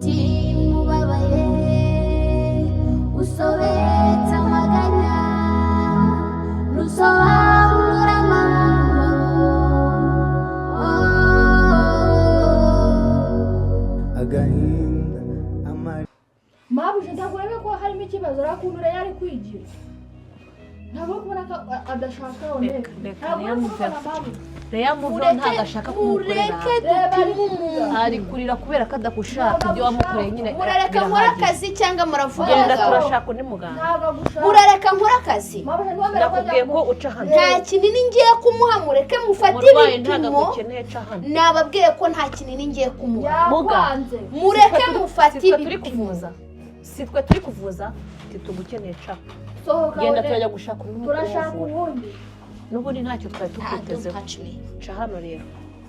Mubabaye usobetse amaganya, ntusobanura amahoro. Agahinda, amarira. Mabuja, ntabwo urebe ko harimo ikibazo? Uriya kuntu rero ari kwigira, ntabwo uri kubona ko adashaka Onete? Reka, reka, Ntabwo Leah uri muve. kubibona, mabuja? Leah muveho, ntabwo ashaka kumukorera. Mureke dupime umuntu. Ari kurira kubera ko adakushaka. Ibyo wamukoreye nyine Murareka nkore birahagije. akazi cyangwa muravuga? Genda, Abagabo. turashaka undi muganga. Ntabwo agushaka. Murareka nkore akazi? Mabuja, ntiwemere ko Nakubwiye ajya ko uca hano. Nta kinini ngiye kumuha, mureke mufate Umurwayi ntabwo ibipimo. agukeneye, ca hano. Nababwiye ko nta kinini ngiye kumuha. Yakwanze. Mureke mufate Si twe turi ibipimo. kuvuza, si twe turi kuvuza, ntitugukeneye, ca. Sohoka. Genda. Onete. Turajya gushaka undi Turashaka umuvura. uwundi. N'ubundi ntacyo twari Ah, don't tukwitezeho. touch me. Ca hano rero.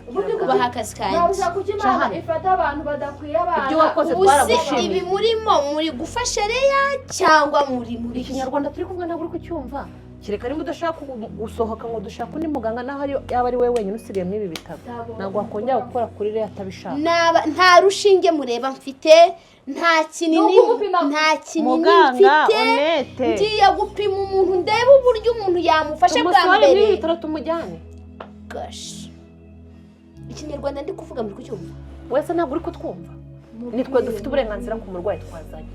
Ubundi Kubaha akazi kanjye. Mabuja, kuki Imana Cahano. ifata abantu badakwiye abana? Ibyo wakoze Ubu se twaragushimiye. ibi murimo, muri gufasha Leya cyangwa muri iki? Ikinyarwanda turi kuvuga ntabwo uri kucyumva, kereka niba udashaka gusohoka ngo dushake undi muganga. Naho yaba ari wowe wenyine usigaye muri ibi bitaro, ntabwo wakongera gukora kuri Leya atabishaka. Naba nta rushinge mureba mfite, nta kinini. Ni ukumupima. Nta kinini Muganga mfite. Onete. Ngiye gupima umuntu, ndebe uburyo umuntu yamufashe bwa Tumusohore muri mbere. ibi bitaro, tumujyane. Gosh. Ikinyarwanda ndi kuvuga muri kucyumva? Wese ntabwo uri kutwumva. Nitwe dufite uburenganzira ku murwayi twazanye.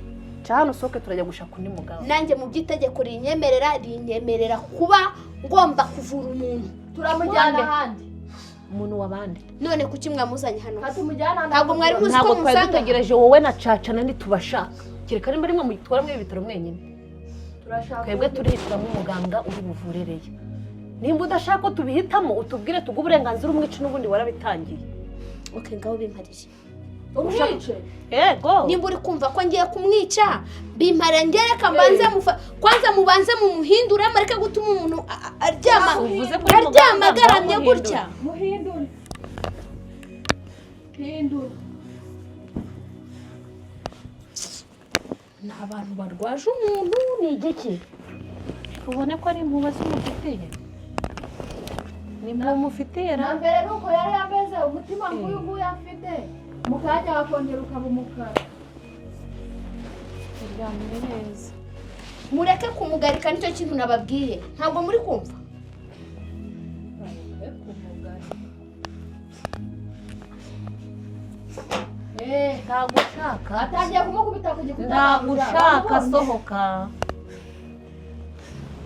Ca hano usohoke, turajya gushaka undi muganga. Nanjye mu by'itegeko rinyemerera kuba ngomba kuvura umuntu. Turamujyana ahandi. Umuntu w'abandi. None kuki mwamuzanye hano? Katumujyana ahandi. Ntabwo mwari muzi ko Ntabwo twari musanga? dutegereje wowe na Caca na ntitubashaka, kereka nimba rimwe muyitwara muri ibi bitaro mwenyine. Turashaka Twebwe turihitiramo umuganga uri buvurereye. Nimba udashaka ko tubihitamo, utubwire tuguhe uburenganzira umwice, n'ubundi warabitangiye. Ok, ngaho bimparije. Umwice. Yego. Nimba uri kumva ko ngiye kumwica, bimpare ngereka mbanze mufa kwanza, mubanze mumuhindure, mureke gutuma umuntu aryama Uvuze ko uri aryama muganga, agaramye muhindure. gutya. Muhindure, hindura. Ni abantu barwaje umuntu, ni igiki? Ubone ko ari impuhwe z'umufitiye, ni impuhwe umufitiye Na ra. mbere nuko yari ameze, umutima nk'uyu nguyu afite, mu kanya wakongera ukaba umukara. Iryamire neza. Mureke kumugarika, nicyo kintu nababwiye, ntabwo muri kumva. Mureke kumugarika. Eh, Ntabwo ushaka. Atangiye kumukubita ku gikuta. Ntabwo ushaka, sohoka.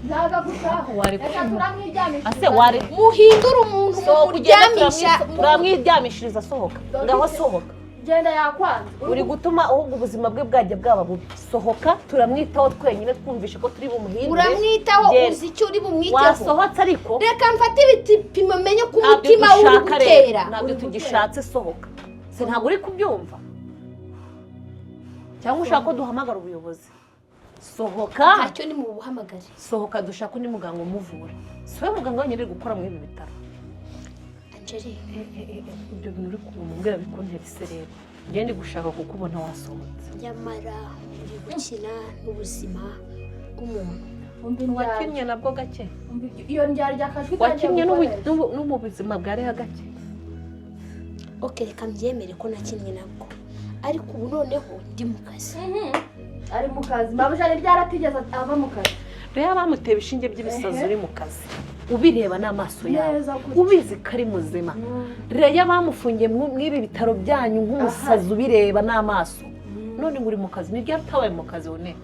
Ntabwo agushaka. Wari Reka turamwiryamisha. Ase wari Muhindure umuntu. Sohoka ugende. Mumuryamisha. Turamwiryamishiriza, sohoka, ngaho sohoka. Genda, yakwanze. Uri gutuma ahubwo ubuzima bwe bwajya bwaba bubi. Sohoka, turamwitaho twenyine, twumvishe ko turi bumuhindure. Uramwitaho? Genda. Uzi icyo uri bumwiteho? Wasohotse ariko. Reka mfate ibipimo menye ko Ntabyo umutima we uri dushaka rero. gutera. Ntabyo tugishatse, sohoka. Se ntabwo uri kubyumva, cyangwa ushaka ko duhamagara ubuyobozi? Sohoka. Ntacyo, ni mu buhamagare. Sohoka, dushaka undi muganga umuvura. Si we muganga wenyine uri gukora muri ibi bitaro. Angeli. Ibyo bintu uri kumubwira bikuntera isereri. Njye ndi gushaka kukubona wasohotse. Nyamara muri gukina n'ubuzima bw'umuntu. Umva indyarya. Wakinnye nabwo gake. Umva iyo ndyarya, akajwi itangiye Wakinnye gukoresha. no mu buzima bwa Leah gake. Ok, reka mbyemere ko nakinnye nabwo, ariko ubu noneho ndi mu kazi. Ari mu kazi, mabuja, ni ryaratigeze ava mu kazi. Rero bamuteye ibishinge by'ibisazi, uri mu kazi, ubireba n'amaso yawe, Neza gutya. ubizi ko ari muzima. Rero bamufungiye mw'ibi bitaro byanyu nk'umusazi, ubireba n'amaso, none ngo uri mu kazi. Ni ryari utabaye mu kazi one?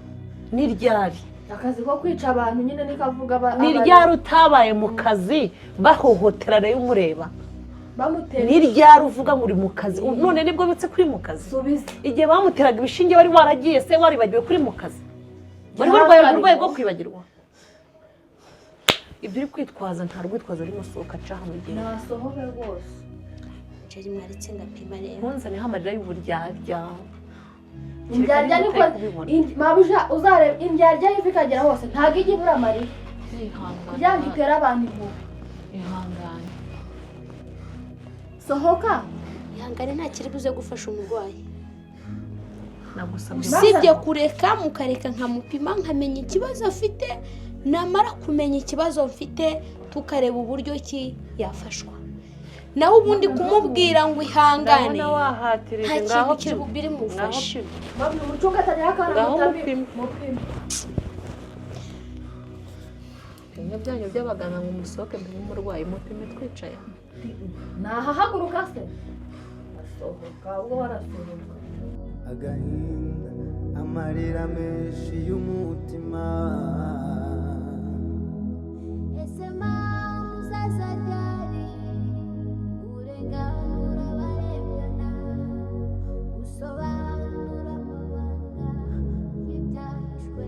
Ni ryari? Akazi ko kwica abantu nyine nikavuga Ni ryari utabaye mu kazi bahohotera rero umureba? Bamutera. Ni ryari uvuga ngo uri mu kazi? None nibwo bitse kuri mu kazi? Subiza. Igihe bamuteraga ibishinge wari waragiye se? Waribagiwe kuri mu kazi? Wari warwaye uburwayi bwo kwibagirwa? Ibyo uri kwitwaza nta rwitwazo rurimo. Sohoka, ca hano ugenda. Nasohoke rwose. Angeli, mwaretse ngapima rero. Ntunzaneho amarira y'uburyarya. Indyarya niko. Utari kubibona. Mabuja, uzareba indyarya y'ivi ikagera hose, ntabwo ijya ibura amarira kugira ngo itere abantu impuhwe. Ihangane. Sohoka. Ihangane, nta kiri buze gufasha umurwayi. Nagusabye. Usibye kureka mukareka nkamupima, nkamenya ikibazo afite. Namara kumenya ikibazo mfite, tukareba uburyo ki yafashwa. Naho ubundi kumubwira ngo ihangane, Ndabona wahatirije. nta Ngaho kintu kiri pima. biri Ngaho mufashe. pima. Mami, umucunga atagira akana. Ngaho mutamira. mupime. Mupime. Bimwe byanyu by'abaganga ngo musohoke mbere umurwayi, mupime twicaye. Nahahaguruka se asohoka, ubwo warasohoka. Agahinda, amarira menshi y'umutima. Ese mama, uzaza ryari urenganura abarengana, usobanura amabanga y'ibyahishwe?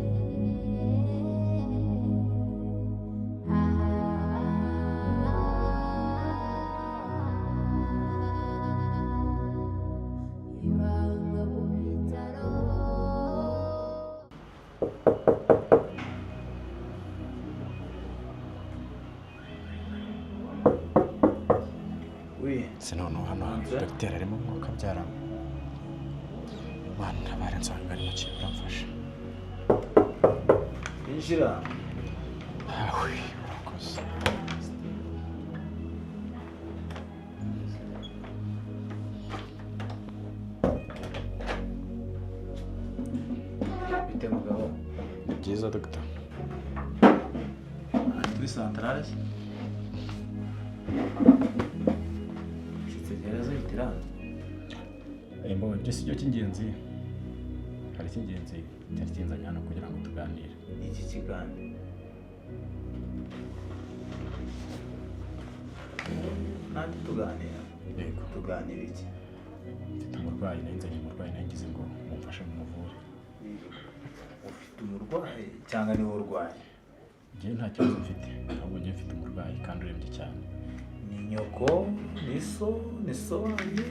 Ibanga mu bitaro. Oui. Se noneho hano hantu dogiteri arimo umwuka abyaramo. Mana ntabare, nsanga ari mu kintu, uramfasha. Injira. Awe, urakoze. Bite, mugabo? Ni byiza, dogita. Kuri santarare se ushyitse gereza uhita. Imboga, ibyo si byo cy'ingenzi. Hari icy'ingenzi cyari kinzanye hano kugira ngo tuganire. Iki kiganiro nanjye tuganira? Yego. Tuganira iki? Mfite umurwayi, nari nzanye umurwayi, nari ngize ngo mumfashe mumuvure. Ufite umurwayi cyangwa niwe urwaye? Njyewe nta kibazo mfite, ahubwo njyewe mfite umurwayi kandi urembye cyane. Ni nyoko, ni so, ni so wanyu,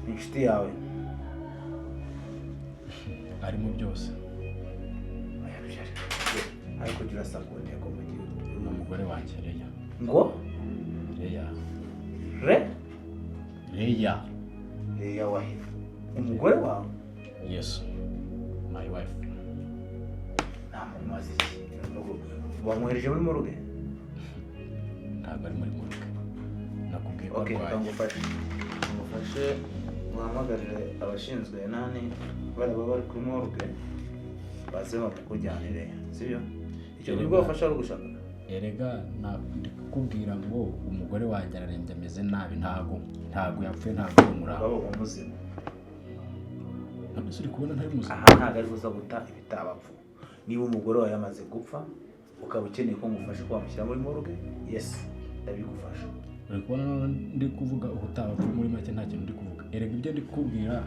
ni inshuti yawe? Arimo byose. Oya, byari ariko jya urasa ku ntego mu gihugu. Ni umugore wanjye, Leya. Ngo? Leya. Re? Leya. Leya wahe? Umugore wawe? Yes, my wife. Ntamumaze iki? Bamwohereje muri morgue? Ntabwo ari muri morgue, nakubwiye ko Ok, reka arwaye. Ngufashe guhamagarire abashinzwe nani baraba bari kuri morgue, baze bamukujyanire, sibyo? Icyo Erega. nibwo bafasha ari ugushaka. Erega ndi kukubwira ngo umugore wanjye ararembye, ameze nabi. Ntago yapfuye, ntago ari umurava. Umugabo wa muzima. None se uri kubona ntari muzima? Aha ntabwo ari buza guta ibitabapfu. Niba umugore wawe yamaze gupfa, ukaba ukeneye ko ngufasha ko wamushyira muri morgue, yes, ndabigufasha. Uri kubona none ndi kuvuga ubutaha muri make, nta kintu ndi kuvuga. Erega ibyo ndi kukubwira,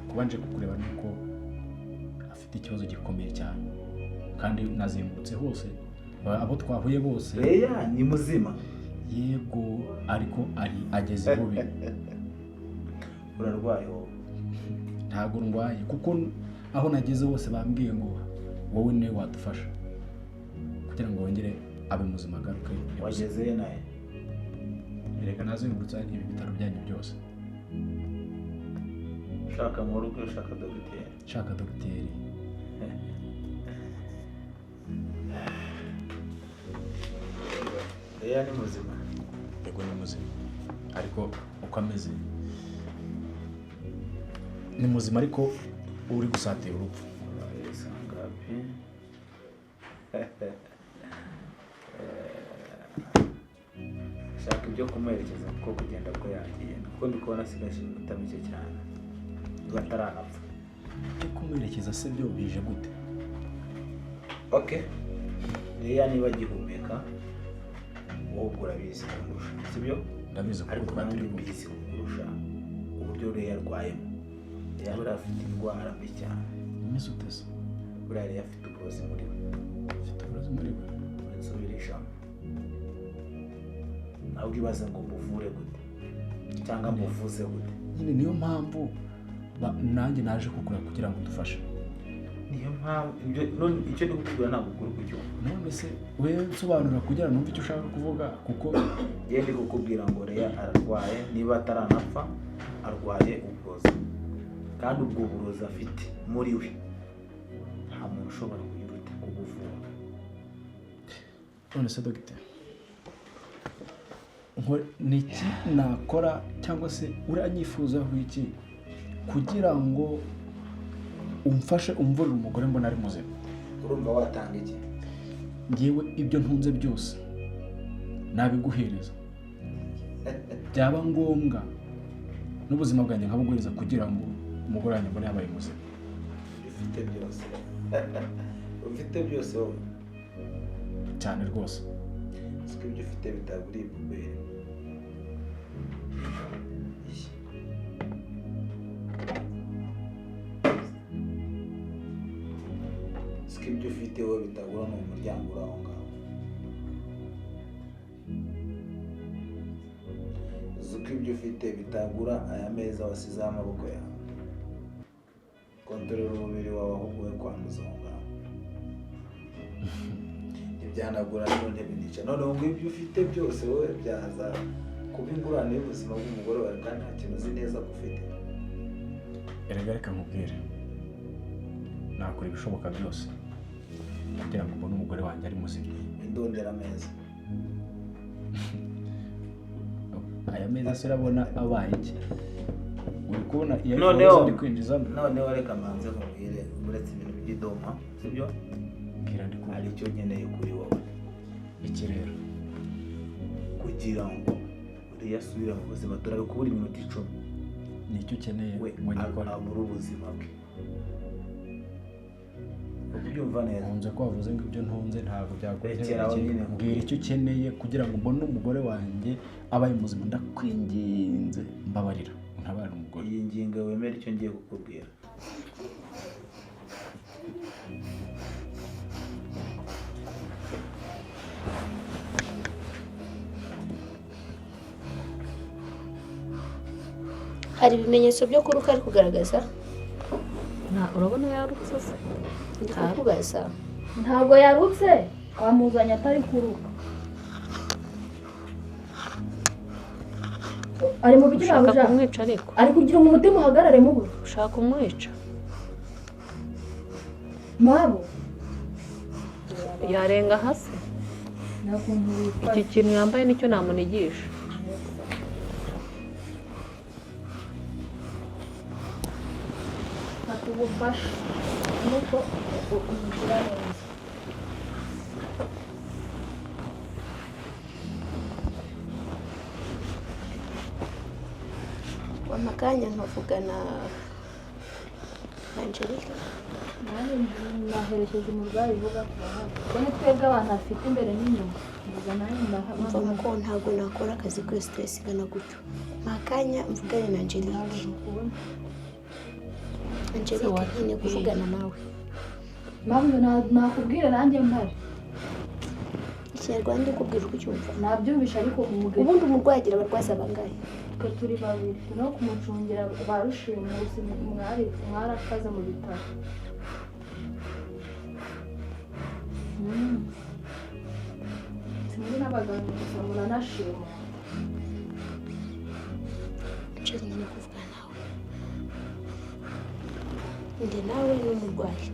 kuba nje kukureba, ni uko afite ikibazo gikomeye cyane, kandi nazengurutse hose, abo twahuye bose. Leya ni muzima? Yego, ariko ari ageze bubi. Urarwaye wowe. Ntabwo ndwaye, kuko aho nageze hose bambwiye ngo wowe niwe wadufasha kugira ngo wongere abe muzima, agaruke. Wagezeyo nawe? Erega nazengurutse ibi bitaro byanyu byose. Ushaka morgue, ushaka dogiteri? Nshaka dogiteri. Leya ni muzima? Yego, ni muzima, ariko uko ameze ni muzima, ariko uri gusatira urupfu. Sangapi? Shaka ibyo kumuherekeza, kuko kugenda ko yagiye, kuko ndi kubona asigaje iminota mike cyane niba ataranapfa. Ibyo kumuherekeza se byo bije gute? Ok, Leya niba agihumeka, wowe ubwo urabizi kundusha, sibyo? Ndabizi kuko Ariko twari nanjye turi kumwe. mbizi kukurusha uburyo Leya arwayemo. Leya buriya afite indwara mbi cyane. Imeze ute se? Buriya Leya afite uburozi muri we. Afite uburozi muri we? Nsubirishamo, ntabwo ibaze ngo muvure gute cyangwa muvuze gute. Nyine niyo mpamvu nanjye naje kukureba kugira ngo udufashe. Niyo mpamvu ibyo none icyo ndi kukubwira ntabwo ukuri kucyumva. None se we nsobanura kugira ngo numve icyo ushaka kuvuga, kuko Njye ndi kukubwira ngo Leya ararwaye, niba ataranapfa arwaye uburozi, kandi ubwo burozi afite muri we nta muntu ushobora kugira ute kubuvura. None se dogiteri, Ni iki nakora cyangwa se uranyifuzaho iki kugira ngo umfashe umvurire umugore mbona ari muzima? Urumva watanga iki? Ngewe ibyo ntunze byose nabiguhereza, byaba ngombwa n'ubuzima bwanjye nkabuguhereza kugira ngo umugore wanjye mbone yabaye muzima. Ufite byose, ufite byose wowe? Cyane rwose. Siko ibyo ufite bitagura iyi puberi. Iyi. Siko ibyo ufite wowe bitagura ni umuryango uri aho ngaho. Uzi ko ibyo ufite bitagura aya meza wasizeho amaboko yawe. Kontorora umubiri wawe ahubwo we kwanduza aho ngaho. Ntibyanagura niyo ntebe nica. Noneho ngo ibyo ufite byose wowe byaza kuba ingurane y'ubuzima bw'umugore wawe, kandi nta kintu uzi neza ko ufite. Erega reka nkubwire, nakora ibishoboka byose kugira ngo mbone umugore wanjye ari muzima. Indondera ameza. Aya meza se urabona abaye iki? Uri kubona iyo Noneho ndi kwinjizamo? Noneho reka mbanze nkubwire, uretse ibintu by'idoma, sibyo? Mbwira, ndi kumva. Hari icyo nkeneye kuri wowe. Iki rero? Kugira ngo uriya asubire mu buzima, turabikubura iminota 10. Ni icyo ukeneye We ngo ngikore? Abure ubuzima bwe. Ubyumva neza? Nkunze ko wavuze ngo ibyo ntunze ntabwo byagura. Rekera aho nyine. Mbwira icyo ukeneye kugira ngo mbone umugore wanjye abaye muzima, ndakwinginze, mbabarira untabare umugore. Iyi ngingo wemere icyo ngiye kukubwira. Hari ibimenyetso byo kuruka ari kugaragaza? Urabona yarutse se? Ndi kukubaza. Ntabwo yarutse, wamuzanye atari kuruka. Ari mu biki? Ushaka Mabuja kumwica ariko? Ari kugira ngo umutima uhagarare mu buri. Ushaka kumwica? Mabo. Yarenga hasi. Nta kuntu witwa. Iki kintu yambaye nicyo namunigisha. Fata ubufasha nuko umugira neza. Wampa akanya nkavugana na Angelique? Nanjye naherekeje umurwayi uvuga ku bahari, kuko ni twebwe abantu bafite imbere n'inyuma. Mvuga nanjye. Mva muko, ntabwo nakora akazi kuri stress ingana gutyo. Mpa akanya mvugane na Angelique. Angelique, nkeneye kuvugana nawe. Mpamvu nakubwira nanjye mpari. Ikinyarwanda ukubwira uko ucyumva. Nabyumvishe ariko umugabo. Ubundi umurwayi agira abarwaza bangahe? Twe turi babiri no kumucungira ba rushimusi, mwari mwarakaze mu bitaro. Sinzi n'abaganga gusa muranashima. Angelique, nkeneye kuvugana nawe. Njye nawe n'umurwayi.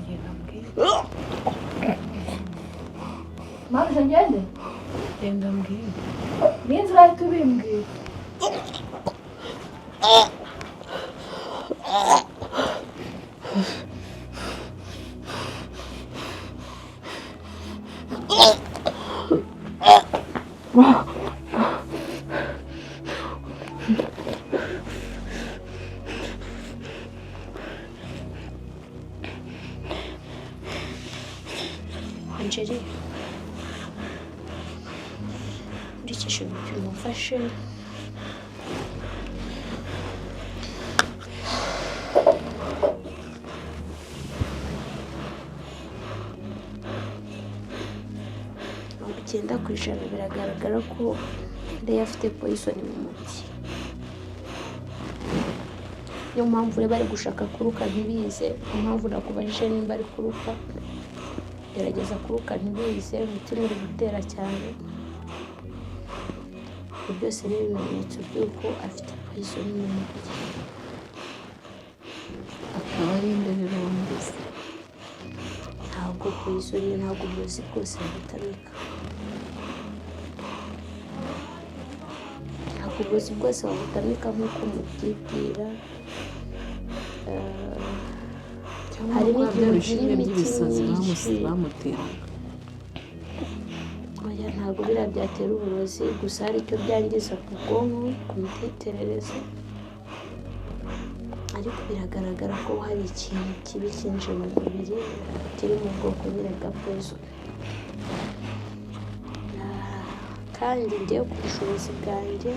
Genda mbwira. Mpamvu ngende? Genda mbwira. N'inzu urahita ubimbwira. Angelique, nkurikije ibipimo mfashe, 90% biragaragara ko Leah afite poison mu mubiri. Niyo mpamvu rero bari gushaka kuruka ntibize. Niyo mpamvu nakubajije nimba ari kuruka. Gerageza kuruka ntibize, umutima uri gutera cyane. Ibyo byose ni ibimenyetso by'uko afite poison mu mubiri. Akaba ari imbere wumvise. Ntabwo Ariko poison ntabwo uburozi bwose butamika, ntabwo uburozi bwose babutamika nk'uko mubyibwira. Hari n'igihe ugira imiti by'ibisazi myinshi. Bamuteraga. Oya, ntabwo biriya byatera uburozi, gusa hari icyo byangiza ku bwonko, ku mitekerereze, ariko biragaragara ko hari ikintu kibi cyinjiye mu mubiri kiri mu bwoko nyine bwa poison. Kandi njyewe ku bushobozi bwanjye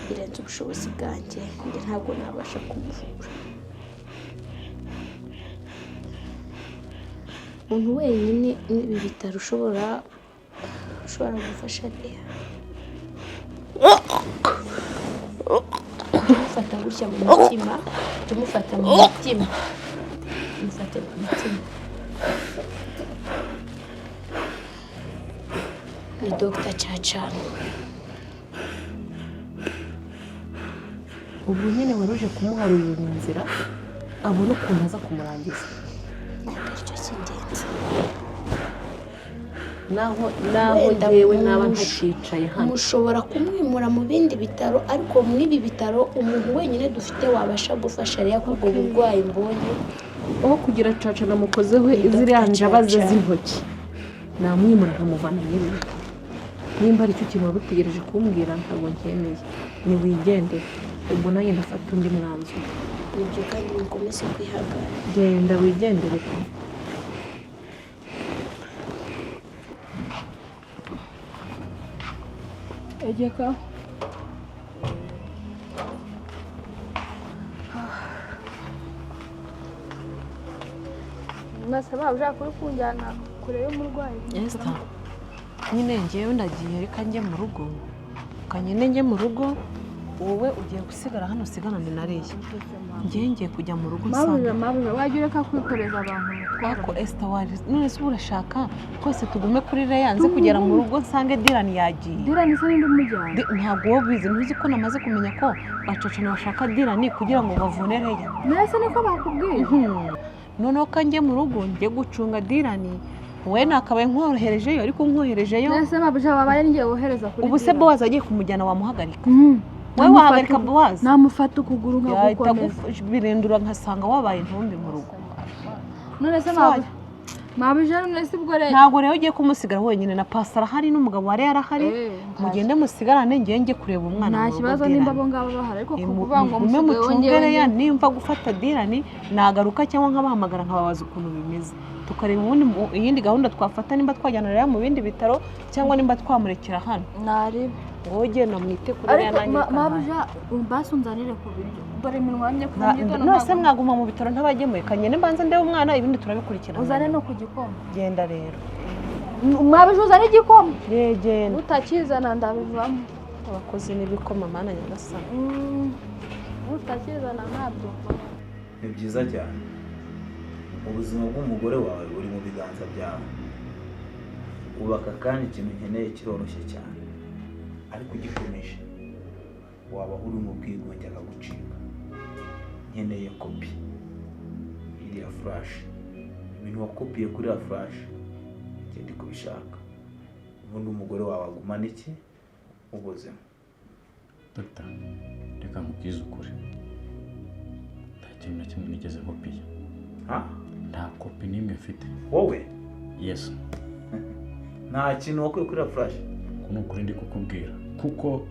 birenze ubushobozi bwanjye, njye ntabwo nabasha kumuvura. Umuntu wenyine n'ibi bitaro ushobora gufasha Leah, tumufata gutya mu mutima, tumufata mu mutima, tumufate mu mutima, ni Dr. Cacana. Ubu nyine wari uje kumuharurira inzira abona ukuntu aza kumurangiza. Ntabwo aricyo cy'ingenzi. Naho Wenda njyewe naba ntakicaye hano. Mushobora kumwimura mu bindi bitaro, ariko muri ibi bitaro umuntu wenyine dufite wabasha gufasha Leah kuri ubwo burwayi mbonye Aho kugira Caca namukozeho Ni Dr. ziriya njaba ze Caca. z'intoki, namwimura nkamuvana muri ibi bitaro. Nimba aricyo kintu wari utegereje kumbwira, ntabwo ncyemeye, niwigendere, ubwo nanjye ndafata undi mwanzuro. Nibyo, kandi mukomeze kwihangana. Genda wigendere pe. Egeka. Nasaba ushaka kuri kunjyana kure y'umurwayi. Esther, nyine ngewe ndagiye, reka njye mu rugo, kanyine njye mu rugo, wowe ugiye gusigara hano usigarane na Leah. Ngewe ngiye kujya mu rugo Mabuja, nsanga mabuja, wajya ureka kwikoreza abantu umutwaro. Ariko Esther, wari none se ubu urashaka twese tugume kuri Leah, nze kugera mu rugo nsange Dylan yagiye? Dirani se ninde umujyana? Ntabwo wowe ubizi, ntuzi ko namaze kumenya ko bacacana bashaka Dylan kugira ngo bavune Leah. Mbese niko bakubwiye? Noneho ko njye mu rugo njye gucunga Dylan, wowe nakabaye nkoroherejeyo, ariko nkoherejeyo. Mbese mabuja wabaye ngiye wohereza kuri Ubu se Dylan? Bowazi agiye kumujyana wamuhagarika? Mhm. Wowe wahagarika Bowazi? Namufata ukuguru Yahita nkagukomeza. agubirindura nkasanga wabaye intumbi mu rugo. None se Sorry. mabuja, mabuja, none se ubwo rero Ntabwo rero ugiye kumusigara wenyine, na pastor arahari n'umugabo wari yarahari. Eh, Mugende musigarane, ngiye njye kureba umwana nta mu rugo kibazo Dylan. nimba abo ngabo bahari, ariko kuvuga ngo Mugume musigaye mucunge wongeye Leah, nimva gufata Dylan nagaruka cyangwa nkabahamagara nkababaza ukuntu bimeze, tukareba ubundi iyindi gahunda twafata, nimba twajyana Leah mu bindi bitaro cyangwa nimba twamurekera hano. Naribe. Wowe genda mwite kuri Leah, Ariko nanjye reka ntahe. mabuja, basi unzanire ku biryo, dore iminwa yamye kuva mu gitondo. None se Ntabwo- mwaguma mu bitaro ntabagemuye? Kanyene mbanze ndebe umwana, ibindi turabikurikirana. Uzane no ku gikoma. Genda rero. Mabuja, uzane igikoma. Genda. Utakizana ndabivamo. Abakozi n'ibikoma, mana nyagasani. Utakizana ntabyo. Ni byiza cyane, ubuzima bw'umugore wawe buri mu biganza byawe ubaka, kandi ikintu nkeneye kiroroshye cyane, ariko ugikomeje waba uri mu bwigunge akagucika. Nkeneye kopi iriya flash, ibintu wakopiye kuri iriya flash njye ndi kubishaka, ubundi umugore wawe agumana iki ubuzima. Dogita, reka nkubwize ukuri, nta kintu na kimwe nigeze nkopiya. Ha? Nta kopi n'imwe mfite. Wowe? Yes. Nta kintu wakuye kuri iriya flash? Uku ni ukuri ndi kukubwira kuko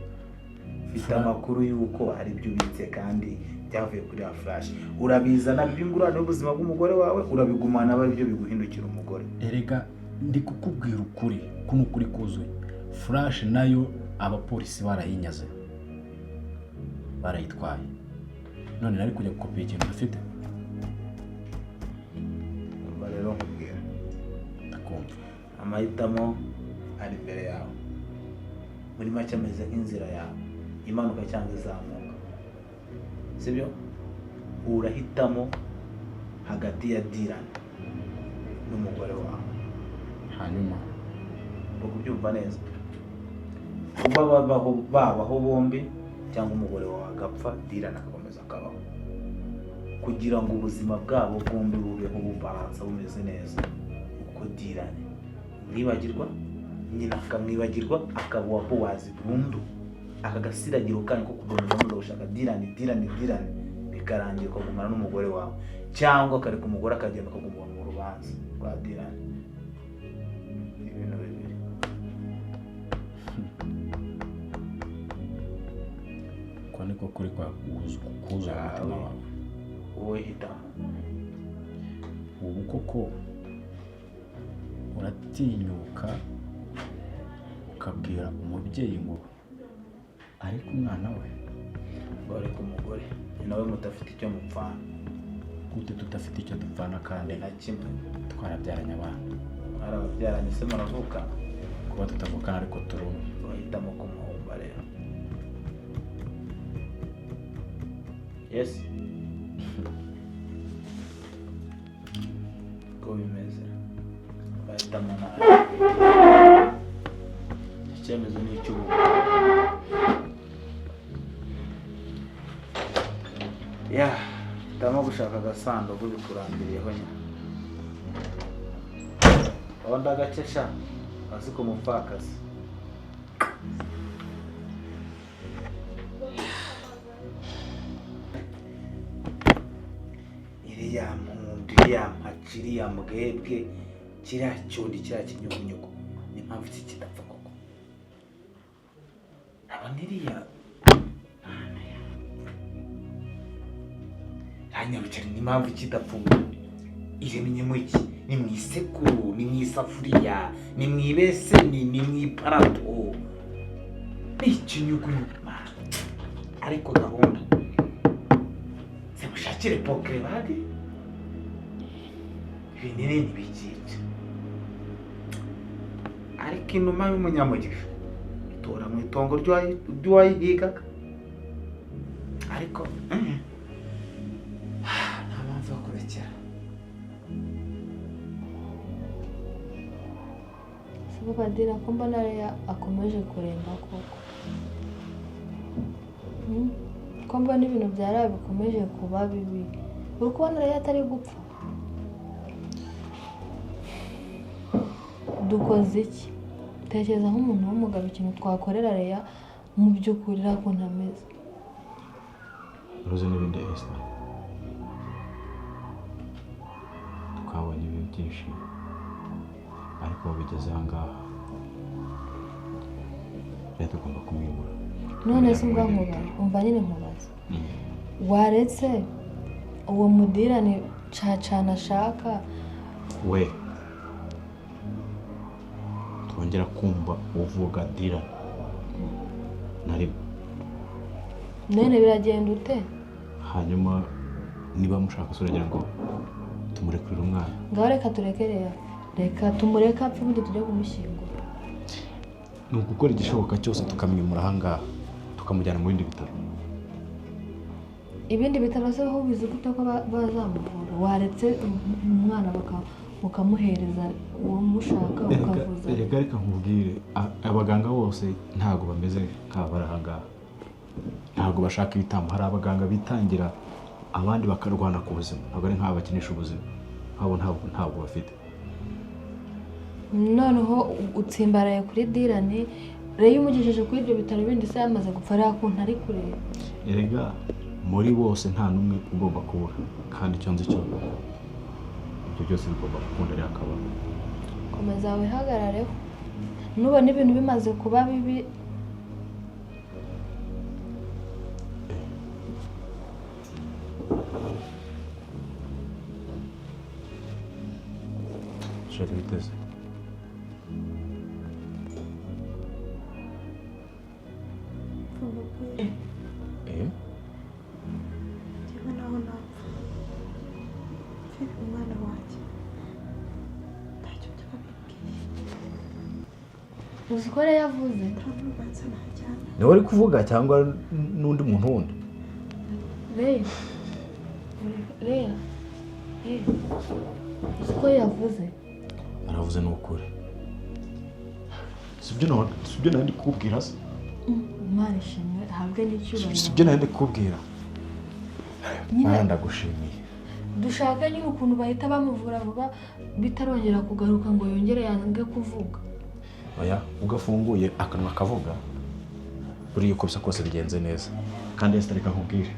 Mfite amakuru y'uko hari ibyo ubitse kandi byavuye kuri ya flash, urabizana by'ingurane y'ubuzima bw'umugore wawe, urabigumana aba aribyo biguhindukira umugore. Erega ndi kukubwira ukuri, ko ni ukuri kuzuye. Flash nayo abapolisi barayinyaze, barayitwaye. None nari kujya gukopiya ikintu ntafite? Umva rero nkubwira. Ndakumva. Amahitamo ari imbere yawe, muri make ameze nk'inzira yawe imanuka cyangwa izamuka, sibyo? Urahitamo hagati ya Dylan n'umugore wawe. Hanyuma? Uri kubyumva neza? Kuba babaho bombi cyangwa umugore wawe agapfa, Dylan agakomeza akabaho. Kugira ngo ubuzima bwabo bwombi bubeho bubalansa, bumeze neza, uko Dylan mwibagirwa, nyina akamwibagirwa, akaba uwa Bowazi burundu. Aka gasiragiro kanyu ko kugomeza muza gushaka Dylan, Dylan, Dylan, bikarangira ukagumana n'umugore wawe, cyangwa akareka umugore akagenda, ukaguma mu rubanza rwa Dylan. Ibintu bibiri. Ko niko kuri kwa kuzuye umutima wawe? Wowe hitamo. Ubu koko uratinyuka ukabwira umubyeyi ngo ariko umwana we? Ngo ariko umugore ni nawe mudafite icyo mupfana. Gute tudafite icyo dupfana kandi Na kimwe. twarabyaranye abana? Mwarababyaranye se muravuka? Kuba tutavukana ariko turi umwe. Wahitamo kumuhomba rero. Yes, ko bimeze, bahitamo nabi. Icyemezo ni icy'ubu. Ya hitamo gushaka agasanduku bikurambiriyeho nyine. Aho ndagakesha azi ko mupfakazi. Iriya mpundu, iriya mpaci, iriya mbwebwe, kiriya cyundi, kiriya kinyugunyugu, ni mpamvu iki kidapfa koko? Nabona iriya ranyarukira, ni impamvu kidapfa ubundi? Iremye mu iki? Ni mu isekuru, ni mu isafuriya, ni mu ibeseni, ni mu iparato? Ni ikinyugunyugu. Mana. Ariko gahunda zimushakire pokerebadi, ibinini ntibikica, ariko inuma y'umunyamugisha itora mu itongo ry'uwayihigaga. Ariko nta mpamvu yo kurekera. Si padiri, ko mbona Leya akomeje kuremba koko? Ko mbona ibintu bya Leya bikomeje kuba bibi, uri kubona Leya atari gupfa? Dukoze iki? Tekereza nk'umuntu w'umugabo ikintu twakorera Leya mu by'ukuri, uriya ukuntu ameze. Uruzi n'ibindi, Esther, twabonye ibi byinshi, ariko ubu bigeze aha ngaha rero tugomba kumwimura. None se umva nkubaza, umva nyine nkubaza, waretse uwo mudirane cacana ashaka? We twongera kumva uvuga Dylan na rimwe. None biragenda ute? Hanyuma niba mushaka se, uragira ngo tumurekurire umwana? Ngaho reka tureke Leya, reka tumureke apfe, ubundi tujye kumushyingura. Ni ugukora igishoboka cyose tukamwimura aha ngaha, tukamujyana mu bindi bitaro. Ibindi bitaro se aho ubizi gute ko bazamuvura? Waretse umwana ukamuhereza uwo mushaka, ukavuza. Reka, reka nkubwire, abaganga bose ntabwo bameze nk'aba bari aha ngaha. Ntabwo bashaka ibitambo. Hari abaganga bitangira abandi bakarwana ku buzima, ntabwo ari nk'aba bakinisha ubuzima. Nk'abo ntabwo bafite. Noneho utsimbaraye kuri Dylan. Rero iyo umugejeje kuri ibyo bitaro bindi se yamaze gupfa, ariya kuntu ari kureba? Erega muri bose nta n'umwe ugomba kubura, kandi icyo nzi cyo, ibyo byose bigomba gukunda, rero akaba Komeza wihagarareho, nubona ibintu bimaze kuba bibi. Chérie, biteze? Eh. Njyewe naho napfa mfite umwana wanjye, ntacyo byaba bimbwiye. Uzi ko rero yavuze? Nta n'urubanza najyana. Niwe uri kuvuga cyangwa n'undi muntu wundi? Leya, Leya, Leya, uzi ko yavuze? Aravuze, ni ukuri. Sibyo nari ndi kukubwira se? Imana ishimwe, ahabwe n'icyubahiro. Sibyo nari ndi kukubwira? Nyine. Mana, ndagushimiye. Dushaka nyine ukuntu bahita bamuvura vuba bitarongera kugaruka ngo yongere yange kuvuga. Oya, ugafunguye akanwa kavuga, buriya uko bisa kose bigenze neza. Kandi Esther, reka nkubwire,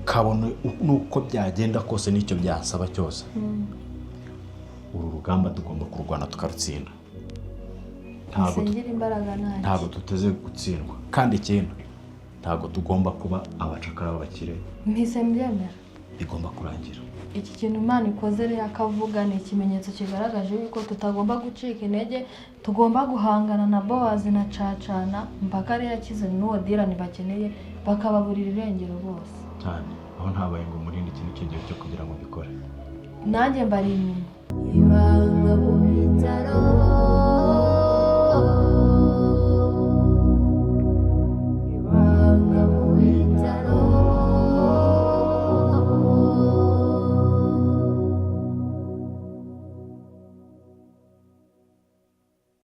kabone nuko byagenda kose n'icyo byasaba cyose, uru rugamba tugomba kurwana tukarutsinda. Ntabwo Nsengera imbaraga ntacyo. Ntabwo tuteze gutsindwa. Kandi ikindi, ntabwo tugomba kuba abacakara b'abakire. Mpise mbyemera. Bigomba kurangira. Iki kintu Imana ikoze rero akavuga ni ikimenyetso kigaragaje yuko tutagomba gucika intege, tugomba guhangana na Bowazi na Cacana mpaka rero akize n'uwo Dirani bakeneye, bakababurira irengero bose. Cyane aho ntabaye ngo murinde, iki nicyo gihe cyo kugira ngo mbikore. Nanjye mbari inyuma. Ibanga.